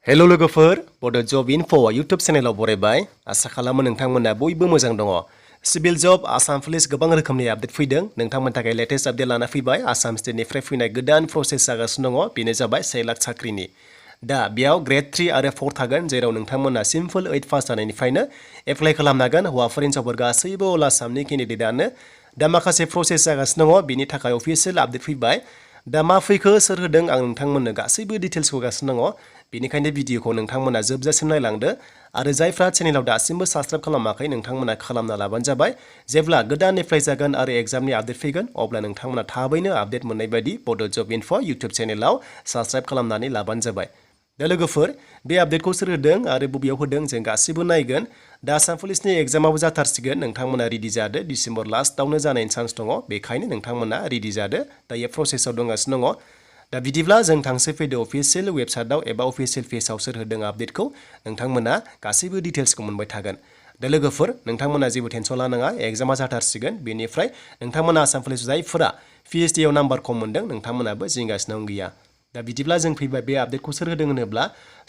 Hello लोगोफोर बड' जब enough' YouTube चेनेलाव बरायबाय आसा खालामो नोंथांमोना बयबो मोजां दङ। सिभिल जब आसाम पुलिस गोबां रोखोमनि आपडेट फैदों नोंथांमोननि थाखाय लेटेस्ट आपडेट लाना फैबाय आसाम स्टेटनिफ्राय फैनाय गोदान प्रसेस जागासिनो दङ बेनो जाबाय 1 लाख साख्रिनि। दा बेयाव ग्रेड 3 आरो 4 थागोन जेराव नोंथांमोना सिम्पल 8 पास जानायनिफ्रायनो एप्लाइ खालामनो हागोन हौवाफोर हिनजावफोर गासैबो अल आसामनि केन्डिडेटआनो। दा माखासे प्रसेस जागासिनो दङ बेनि थाखाय अफिसियेल आपडेट फैबाय। दा मा फैखो सोर होदों आं नोंथांमोननो गासैबो डिटेल्स होगासिनो दङ बेनिखायनो भिडिअखौ नोंथांमोना जोबजासिम नायलांदो आरो जायफ्रा चेनेलाव दासिमबो साबस्क्राइब खालामाखै नोंथांमोना खालामना लाबानो जाबाय। जेब्ला गोदान एप्लाइ जागोन आरो एग्जामनि आपडेट फैगोन अब्ला नोंथांमोना थाबैनो आपडेट मोननाय बायदि बड' जब इनफ' इउटुब चेनेलाव साबस्क्राइब खालामनानै लाबानो जाबाय। दा लोगोफोर बे आपडेटखौ सोर होदों आरो बबेयाव होदों जों गासिबो नायगोन। दा आसाम पुलिसनि एग्जामाबो जाथारसिगोन नोंथांमोना रेडि जादो डिसेम्बर लास्टआवनो जानायनि चान्स दङ बेखायनो नोंथांमोना रेडि जादो दायो प्रसेसआव दंगासिनो दङ। दा बिदिब्ला जों थांसै फैदो अफिसियेल वेबसाइटआव एबा अफिसियेल पेजआव सोर होदों आपडेटखौ नोंथांमोना गासैबो डिटेल्सखौ मोनबाय थागोन। दा लोगोफोर नोंथांमोना जेबो टेनसन लानाङा एग्जामा जाथारसिगोन बेनिफ्राय नोंथांमोना आसाम पुलिस जायफोरा PhD आव नाम्बार खम मोनदों नोंथांमोनाबो जिंगासिनांगौ गैया। दा बिदिब्ला जों फैबाय बे आपडेटखौ सोर होदों होनोब्ला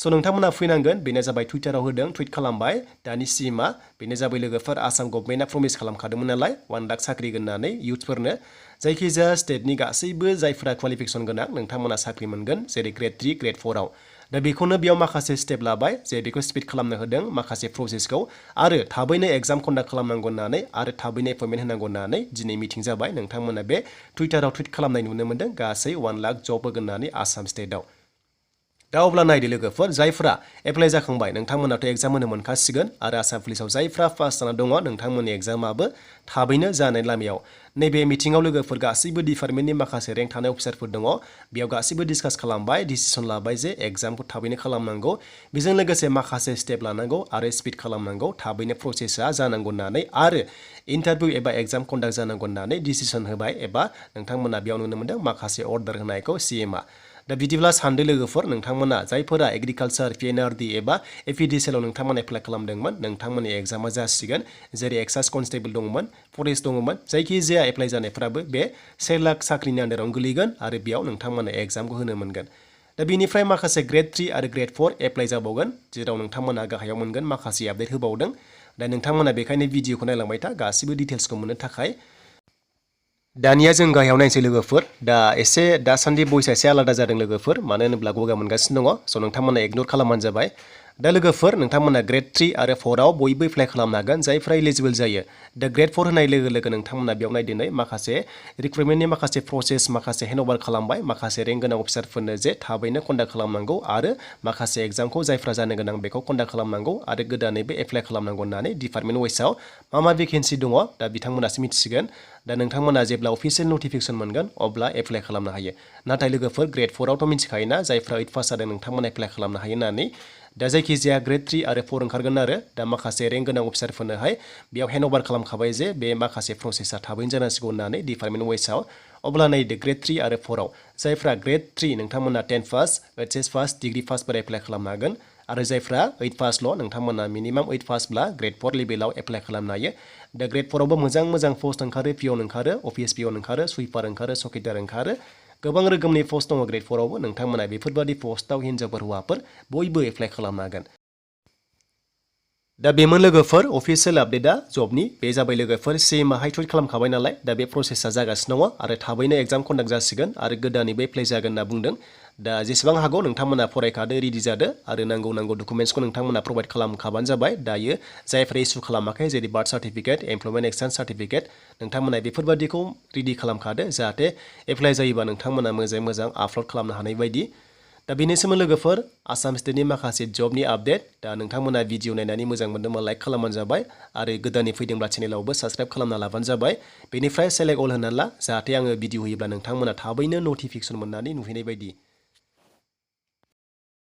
नोंथांमोना फैनांगोन बेनो जाबाय टुइटाराव होदों टुइट खालामबाय दानि CMआ बेनो जाबाय लोगोफोर आसाम गभर्नमेन्टआ प्रमिस खालामखादोंमोन नालाय 1 लाख साख्रि होननानै इयुथफोरनो जायखिजाया स्टेटनि गासैबो जायफोरा क्वालिफिकेसन गोनां नोंथांमोना साख्रि मोनगोन जेरै ग्रेड 3 ग्रेड 4 आव। दा बेखौनो बेयाव माखासे स्टेप लाबाय जे बेखौ स्पिड खालामनो होदों माखासे प्रसेसखौ आरो थाबैनो एग्जाम कन्डाक्ट खालामनांगौ होननानै आरो थाबैनो एपइन्टमेन्ट होनांगौ होननानै दिनै मिटिं जाबाय नोंथांमोना बे टुइटाराव टुइट खालामनाय नुनो मोनदों गासै 1 लाख जब होगोन होननानै आसाम स्टेटआव। दा अब्ला नायदो लोगोफोर जायफ्रा एप्लाइ जाखांबाय नोंथांमोनाथ' एग्जाम होनो मोनखासिगोन आरो आसाम पुलिसाव जायफ्रा पास जाना दङ नोंथांमोननि एग्जामाबो थाबैनो जानाय लामायाव। नैबे मिटिंआव लोगोफोर गासैबो डिपार्टमेन्टनि माखासे रेंक थानाय अफिसारफोर दङ बेयाव गासैबो डिसकास खालामबाय डिसिसन लाबाय जे एग्जामखौ थाबैनो खालामनांगौ बेजों लोगोसे माखासे स्टेप लानांगौ आरो स्पिड खालामनांगौ थाबैनो प्रसेसा जानांगौ होननानै आरो इन्टारभिउ एबा एग्जाम कन्डाक्ट जानांगौ होननानै डिसिसन होबाय एबा नोंथांमोना बेयाव नुनो मोनदों माखासे अर्डार होनायखौ CMआ। दा बिदिब्ला सानदो लोगोफोर नोंथांमोना जायफोरा एग्रिकालचार PNRD एबा APDCLआव नोंथांमोना एप्लाइ खालामदोंमोन नोंथांमोननि एग्जामा जासिगोन जेरै एक्साइज कनस्टेबल दङमोन फरेस्ट दङमोन जायखिजाया एप्लाइ जानायफ्राबो बे 1 लाख साख्रिनि आन्दारावनो गोलैगोन आरो बेयाव नोंथांमोना एग्जामखौ होनो मोनगोन। दा बेनिफ्राय माखासे ग्रेड 3 आरो ग्रेड 4 एप्लाइ जाबावगोन जेराव नोंथांमोना गाहायाव मोनगोन माखासे आपडेट होबावदों। दा नोंथांमोना बेखायनो भिडिअखौ नायलांबाय था गासिबो डिटेल्सखौ मोननो थाखाय। दानिया जों गाहायाव नायसै लोगोफोर दा एसे दासान्दि भइसआ एसे आलादा जादों लोगोफोर मानो होनोब्ला गगा मोनगासिनो दङ नोंथांमोना इगनर खालामबानो जाबाय। दा लोगोफोर नोंथांमोना ग्रेड 3 आरो 4 आव बयबो एप्लाइ खालामनो हागोन जायफ्रा इलिजिबल जायो। दा ग्रेड 4 होनाय लोगो लोगो नोंथांमोना बेयाव नायदिनै माखासे रिक्रुटमेन्टनि माखासे प्रसेस माखासे हेन्डअभार खालामबाय माखासे रेंक गोनां अफिसारफोरनो जे थाबैनो कन्डाक्ट खालामनांगौ आरो माखासे एग्जामखौ जायफ्रा जानो गोनां बेखौ कन्डाक्ट खालामनांगौ आरो गोदानैबो एप्लाइ खालामनांगौ होननानै डिपार्टमेन्ट वाइसआव मा भेकेन्सि दङ दा बिथांमोनासो मिथिसिगोन। दा नोंथांमोना जेब्ला अफिसियेल नटिफिकेसन मोनगोन अब्ला एप्लाइ खालामनो हायो। नाथाय लोगोफोर ग्रेड 4 आवथ' मिथिखायोना जायफ्रा 8 पास जादों नोंथांमोना एप्लाइ खालामनो हायो होननानै। दा जायखिजाया ग्रेड 3 आरो 4 ओंखारगोन आरो दा माखासे रेंक गोनां अफिसारफोरनोहाय बेयाव हेन्डअभार खालामखाबाय जे बे माखासे प्रसेसा थाबैनो जानांसिगौ होननानै डिपार्टमेन्ट वाइसआव। अब्ला नायदो ग्रेड 3 आरो 4 आव जायफ्रा ग्रेड 3 नोंथांमोना 10 पास HS पास डिग्री पासफोर एप्लाइ खालामनो हागोन आरो जायफ्रा 8 पासल' नोंथांमोना मिनिमाम 8 पासब्ला ग्रेड 4 लेभेलाव एप्लाइ खालामनो हायो। दा ग्रेड 4 आवबो मोजां पस्ट ओंखारो पियन ओंखारो अफिस पियन ओंखारो सुइपार ओंखारो चकिदार ओंखारो गोबां रोखोमनि पस्ट दङ ग्रेड 4 आवबो नोंथांमोना बेफोरबादि पस्टआव हिनजावफोर हौवाफोर बयबो एप्लाइ खालामनो हागोन। दा बेमोन लोगोफोर अफिसियेल आपडेटआ जबनि बे जाबाय लोगोफोर CMआहाय टुइट खालामखाबाय नालाय दा बे प्रसेसा जागासिनो दङ आरो थाबैनो एग्जाम कन्डाक्ट जासिगोन आरो गोदानैबो एप्लाइ जागोन होनना बुंदों। दा जेसेबां हागौ नोंथांमोना फरायखादो रेडि जादो आरो नांगौ डकुमेन्ट्सखौ नोंथांमोना प्रभाइड खालामखाबानो जाबाय। दायो जायफ्रा इस्यु खालामाखै जेरै birth certificate employment exchange certificate नोंथांमोना बेफोरबादिखौ रेडि खालामखादो जाहाथे एप्लाइ जायोबा नोंथांमोना मोजां आपल'ड खालामनो हानाय बायदि। दा बेनोसैमोन लोगोफोर आसाम स्टेटनि माखासे जबनि आपडेट। दा नोंथांमोना भिडिअ नायनानै मोजां मोनदोंबा लाइक खालामबानो जाबाय आरो गोदानै फैदोंब्ला चेनेलावबो साबस्क्राइब खालामना लाबानो जाबाय। बेनिफ्राय सेलेक्ट अल होननानै ला जाहाथे आङो भिडिअ होयोब्ला नोंथांमोना थाबैनो नटिफिकेसन मोननानै नुहैनाय बायदि।